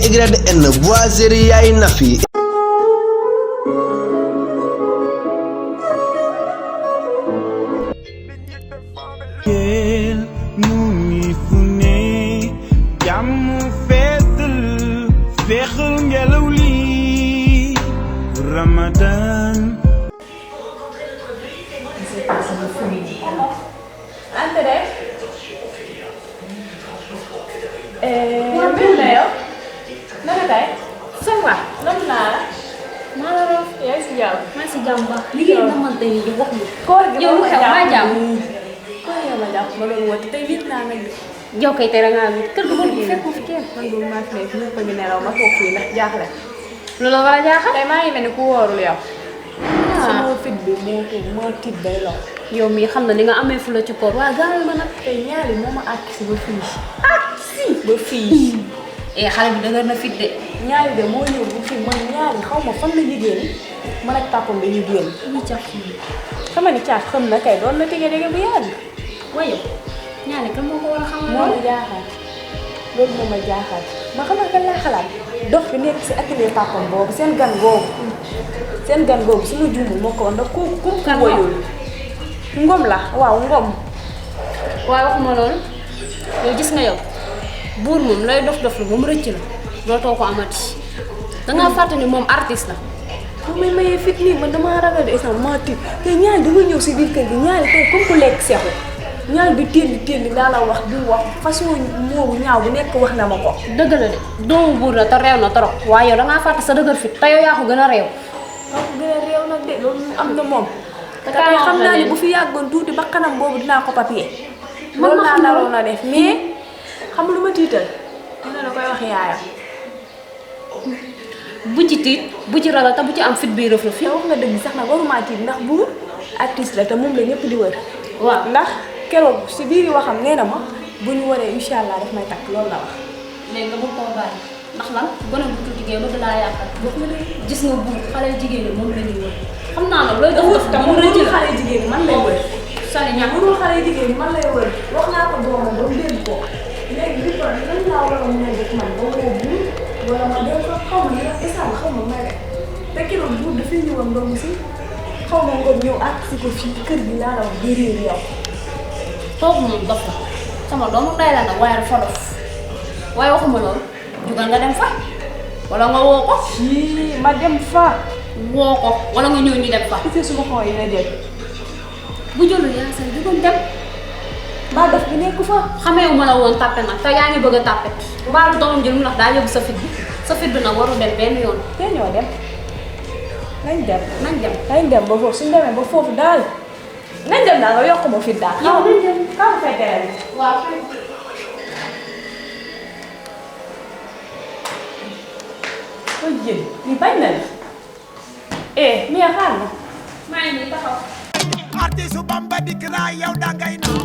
YN Boiserie Yaay Nafi. Ramadan. Ante deh. Ngambil deh yo. Nana tay. Sama. Nana. Mana lo? Ya sejam. Masih jam ba. Liggéey na man tey di wax lu. Koor gi yow lu xew ma jam. Koor gi ma jam. Ma doon woote tey wit naa nag. Yow kay tey da ngaa wit kër ga bu fekk fi kenn. Man du ma fi nekk ñëpp a ngi nelaw ma toog fii ndax jaaxle. Lu la war a jaaxal. Tey maa ngi mel ni ku wóorul yow. Ah. Sama fit bi moo tiit bay law. Yow mii xam na ni nga amee fu la ci koor waa gaawal ma nag. Tey ñaari moo ma àkk si ba fii. Si. Ba fii. Xale bi dëgër na fit de. ñaari de moo ñëw bu fii man ñaari xaw ma fan la jigéen man ak papam dañuy génn. ñu jàpp ni. Sama ni caaf xam na kay doon na tege dege bu yàgg. Waaye yow ñaari kan moo ko war a xamal moo ma jaaxal loolu moo ma jaaxal ma xam nga kan laa xalaat dox bi nekk si atelier papam boobu seen gan googu su ma juumul moo ko woon ndax ku kan woyul ngom la waaw ngom. waaye waxuma loolu yow gis nga yow buur moom lay dof lu ba mu rëcc la dootoo ko amati dangaa fàtte ni moom artiste la. moom may mayee fit nii man damaa ragal de instant maa tiit te ñaari dama ñëw si biir kër gi ñaari tey comme ku lekk seexu ñaari bi téeli laa la wax di wax façon moobu ñaaw bu nekk wax na ma ko. dëgg la de doomu buur la te réew na trop waaye yow dangaa fàtte sa dëgër fit te yow yaa ko gën a réew. waaw gën a réew nag de loolu am na moom. te kaa wax xam na naa ne leen. bu fi yàggoon tuuti ba kanam boobu dinaa ko papier. man loolu ma laa xam naroon a def mais xam lu ma tiital. dina da koy wax yaayam. bu ci tiit bu ci ragal te bu ci am fit bi rëf rëf. yow wax nga dëgg sax nag waruma tiit ndax bu artiste la te moom la ñëpp di wër. waaw ndax keroog si biir waxam nee na ma bu ñu waree incha allah daf may takk loolu la wax. léegi nga bëgg koo bàyyi ndax lan gone bu tuuti gee bëgg laa yàqal. gis nga buur xale jigéen ñi moom la ñuy wër. xam naa nag looy dox te moom la jël xale jigéen ñi man lay wër. sali ñàkk mënul xale jigéen ñi man lay wër wax naa ko doomam ba mu dégg ko léegi li ko lan laa war a mën a def man ba woo buur wala ma dem ko xaw ma ne instant xaw ma may rek te keroog buur dafay ñëwoon ndox mi si xaw ma ngoon ñëw àgg si ko fii kër gi laa la wax di réer yow. kooku moom dof la sama doomu ndey la nag waaye dafa dof waaye waxuma loolu jugal nga dem fa wala nga woo ko yii ma dem fa. woo ko wala nga ñëw ñu dem fa. gis suma xaw yi na jël. bu jëlul yaa say jugal dem mbaa dof bi nekk fa. xamee ma la woon tàppe nag te yaa ngi bëgg a tàppe mbaa du doomam jël mu ndax daa yóbbu sa fit bi nag waru dem benn yoon. te ñoo dem. nañ dem. nañ dem ba foofu suñ demee ba foofu daal. nañ dem daal nga yokk ma fit daal. yow nañ dem kaw fay tere bi. waaw. koy jël li bañ na la. mais xaar na. maa ngi nii taxaw. Artistu Bamba dikk naa yow dangay naaw.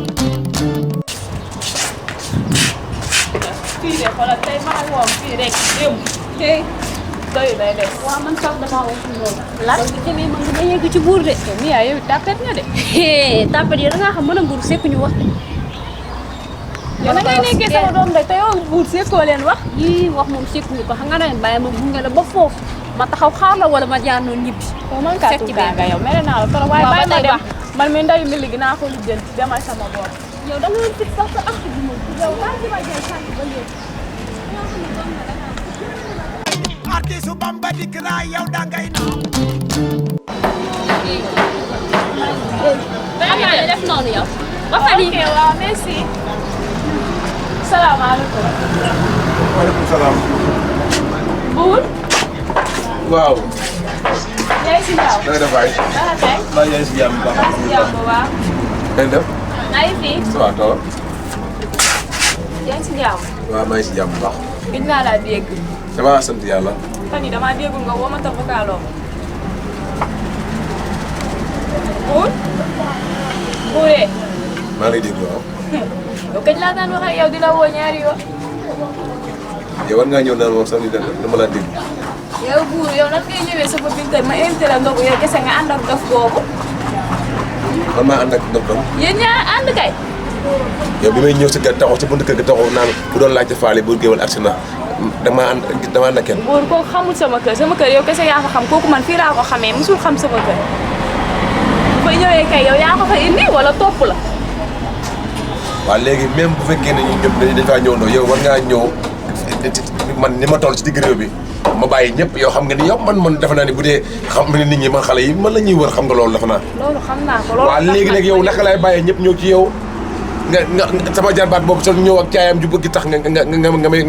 fii de xoolal tey maa ngi woon fii rek démb. tey doy day des. waaw man sax damaa wax loolu. lan donc jëmee man dama yegg ci buur de. te Mia yow tàppet nga de. tàppet yi da ngaa xam mën a buur sekk ñu wax de. yow na ngay nekkee sama doom de te yow buur sekkoo leen wax. yii wax moom sekk ñu ko xam nga ne bàyyi ma gunge la ba foofu ma taxaw xaar la wala ma jaar noonu ñibbi. yow man kaa tuutaa nga yow mere naa la trop waaye waaw bàyyi ba ma tey dem baax. man mi ndayu mi ligi naa ko lijjanti demal sama bopp. yow da nga fit sax sa ak bi moom. yow maa ngi ma jël sànq ba léegi. Artistu Bamba dikk naa yow dangay naaw. xam naa ne def noonu yow. ba fa di ok waaw merci. salaamaaleykum. waaleykum salaam. buur. waaw. yaa ngi si jàmm. na nga def waay. naka tey. maa ngi si jàmm bu baax. maa ngi si jàmm bu baax. ngeen def. maa ngi fi. ça va toi. yaa ngi si jàmm. waaw maa ngi si jàmm bu baax. gëj naa laa dégg. ça va sant yàlla. fan yii damaa déggul nga woo ma topp kaaloo. buur. buuree. maa ngi lay déglu waaw. yow kañ laa daan wax ak yow di la woo ñaari yoon. yow war ngaa ñëw naan moom sax ni dama laa déglu. yow buur yow nan ngay ñëwee sa bopp bi tey ma invité la ndogu yow kese nga ànd ak dof boobu. man maa ànd ak Ndom Ndom. yéen ñaar ànd kay. yow bi may ñëw si kër taxaw si buntu kër gi taxaw naan bu doon laajte faale bu géwal agsi na dama ànd ak kenn. buur kooku xamul sama kër yow kese yaa ko xam kooku man fii laa ko xamee musul xam sama kër bu fay ñëwee kay yow yaa ko fa indi wala topp la. waaw léegi même bu fekkee ne ñun ñëpp dañ faa ñëw yow war ngaa ñëw man ni ma toll si digg réew bi ma bàyyi ñëpp yow xam nga ni yow man defe naa ni bu dee xam nga nit ñi man xale yi man la ñuy wër xam nga loolu defe naa. loolu xam naa ko loolu. waaw léegi nag yow naka laay bàyyee ñëpp ñëw ci yow nga sama jarbaat boobu sol ñëw ak caayam ju bëgg tax nga may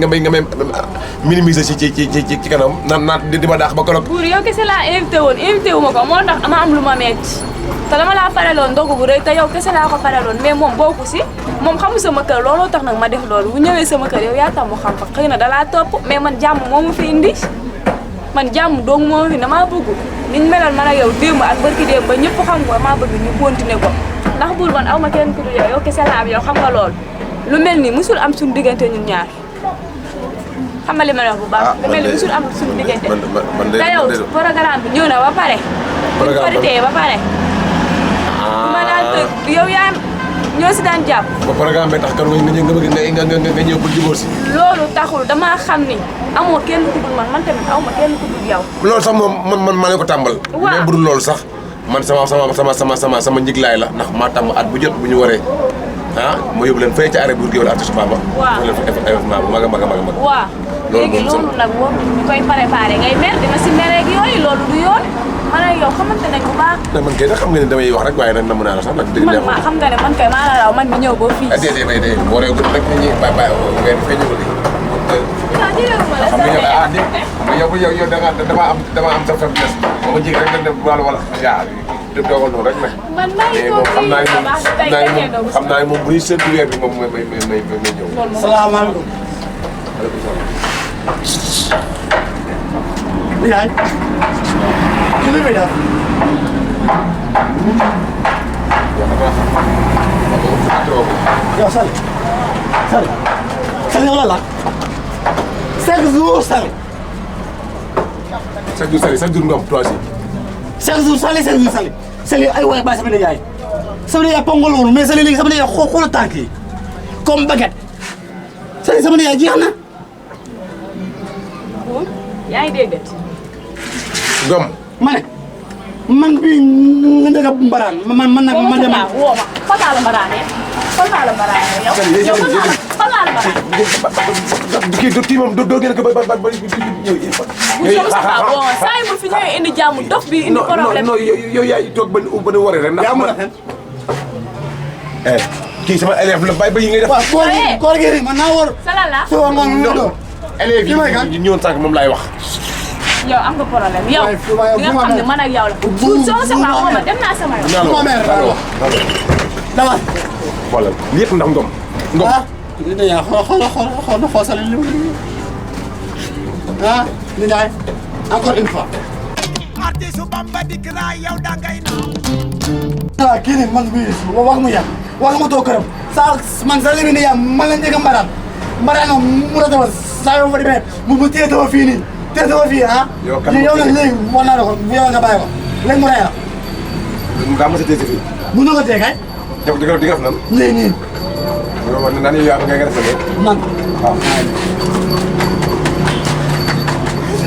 minimiser ci kanam naan di ma daax ba kolog. buur yow kese laa invité wu ma ko moo tax ama am lu ma metti te dama laa pareloon ndogu bu rëy te yow kese laa ko pareloon mais moom bokku si moom xamu sama kër looloo tax nag ma def loolu bu ñëwee sama kër yow yaa tax mu xam fa xëy na dalaa topp mais man jàmm moo ma fi indi man jàmm dong moo ma fi damaa bëgg niñ melal man ak yow démb ak barki démb ba ñëpp xam nga maa bëgg ñu continuer ko ndax buur man aw ma kenn ku dul yow kese laa am yow xam nga loolu lu mel ni musul am suñu diggante ñun ñaar xam nga li ma wax bu baax. lu mel ni musul am suñu diggante te yow programme bi ñëw na ba pare. programme ba pare. ma daan tëgg yow yaa ñoo si daan jàpp. ba programme bi tax kan nga ñëw pour jubóor si. loolu taxul damaa xam ni amoo kenn ku dul man tamit aw ma kenn ku dul yow. loolu sax moom man maa leen ko tàmbal. waaw mais budul loolu sax man sama njiglaay la ndax maa tàmm at bu jot bu ñu waree ma yóbbu leen fay ci arrêt bu géwél artiste Bamba. waaw leen fa événement bu mag a mag a mag. waaw léegi loolu nag moom ñu koy préparé ngay mer dina si mereeg yooyu loolu du yoon. man ak yow xamante nañ bu baax. man kay nag xam nga ne damay wax rek waaye nag namm naa la sax nag. dëgg man xam nga ne man kay maa la raw man mi ñëw ba fii. déedéet boo réew gën rek ñuy bàyyi weer bi feeñu ko di. non jërëjëf la xam nga yow dama am sa faiblesse ba ma jig rek dañ def wala yaa dogal noonu rek nag. man maa ngi toog fii xam naa ne moom bu ñuy séntu weer bi moom may ñëw. salaamaaleykum. yaay. li muy def. yow Sali yow la la. chaque jour Sali. chaque jour nga am 3 jours. chaque jour Sali ay waay ba sama nijaay. sama nijaay pongol woon mais Sali léegi sama nijaay xoolal tànk yi comme baguette. Sali sama nijaay jeex na. yaa ngi dégg. Ngom. ma ne man bii nga njëkk a mbaraan man nag ma dem. woo ma Fapal la mbaraane yow. Fapal la mbaraane. kii moom doo gën a ko ba bu soobee sax boo ma saa yu ma fi ñëwee indi jàmm dof bi indi problème. non yow yaay toog ba nu waree rek. yaa mën a fen. kii sama élève la bàyyi ba yi ngay def. waaw koor gi man naa war. salala. soo nga mu doon. élèves yi ñëwoon sànq moom laay wax. yow am nga problème yow. di nga xam ne man ak yow la. soo soxlaa woo ma dem naa sama yoon. ma mère dama. xoolal lépp ndax Ngom. Ngom li ne yaa xool Sali li li daay encore une fois. artiste Bamba dikk naa yow dangay naaw. kii nii man bii wax mu yàq wax ma toog këram man sa li ne yaa man la njëkk a mbaraan mu rafetlu saa yoo fa demee mu téye sama fii nii téye sama fii yow nag léegi wax naa la ko bu yow nga bàyyi ko léegi mu rey la. daa mos a téye si fii. mun na ko téye kay. yow di nga def nan. léegi nii. yow naan yow yaa ngi def man. waaw.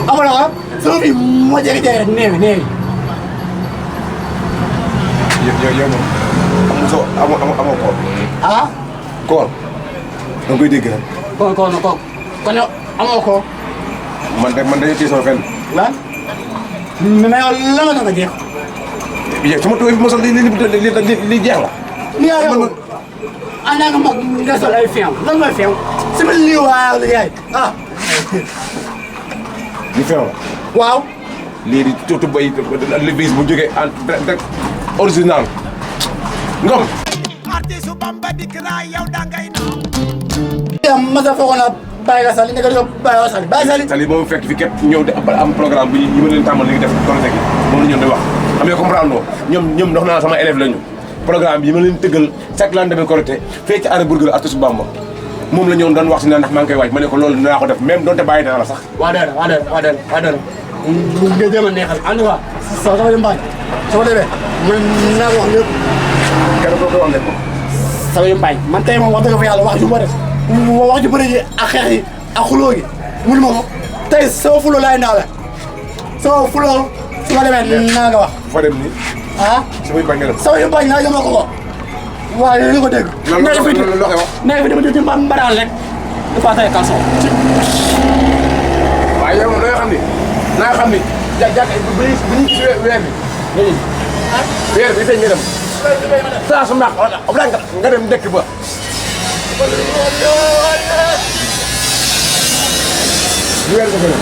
amul ko sama fii moo jékki-jékki rek néewi. yow moom soo amoo koor. koor da nga koy dégg nag. kon yow amoo ko. man de téye sama fenn. lan mais yow lan la nga jeex. yow sama tubaab bi mosal li jeex la. li yow ànd nga mag nga sol ay feew lan mooy feew sama lii waaw li yaay li feew la. waaw. lii di tuuti bay li bis bu jógee en direct original Ngom. artiste Bamba dikk naa yow dangay naaw. yaa ma sa foogoon a bàyyi nga Sali nekk yow bàyyi wa Sali bàyyi Sali. Sali moom fekk fi képp ñëw di am programme bu ñu ma leen tàmbal li ngi def collecte gi moom la ñu di wax xam nga comprendre ñoom dox naa sama élève lañu programme bi yi ma leen tëggal chaque lendemain collecte fee ci arrêt Bourguel artiste Bamba moom la ñoom doon wax si ne ndax maa ngi koy waaj ma ne ko loolu dinaa ko def même donte bàyyi naa la sax. waa dëgg nga jéem a neexal en tout cas sama dem baañ soo demee man naa ko wax lépp. kenn ko wax lépp. sama yu mbañ man tey moom wax dëgg fa yàlla wax ju bëri wax ju bëri ji ak xeex yi ak xuloo gi mun ma ko tey sama fulo laay ndaale sama fulo su ma demee naa nga wax fa dem ni ah sama yu bañ nga dem sama yu mbañ naa jëmal ko waaw yéen ko dégg nekk fi dama jël ci mbaraan rek dafa tay caleçon waaye yow moom da nga xam ni naa xam ni bu ñu gis weer bi weer bi feeñ nga dem saa su ndax nga dem dëkk ba weer nga dem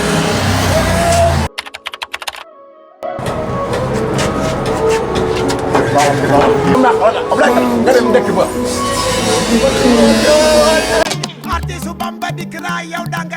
nga dem dëkk ba artiste Bamba di Kra yow dangay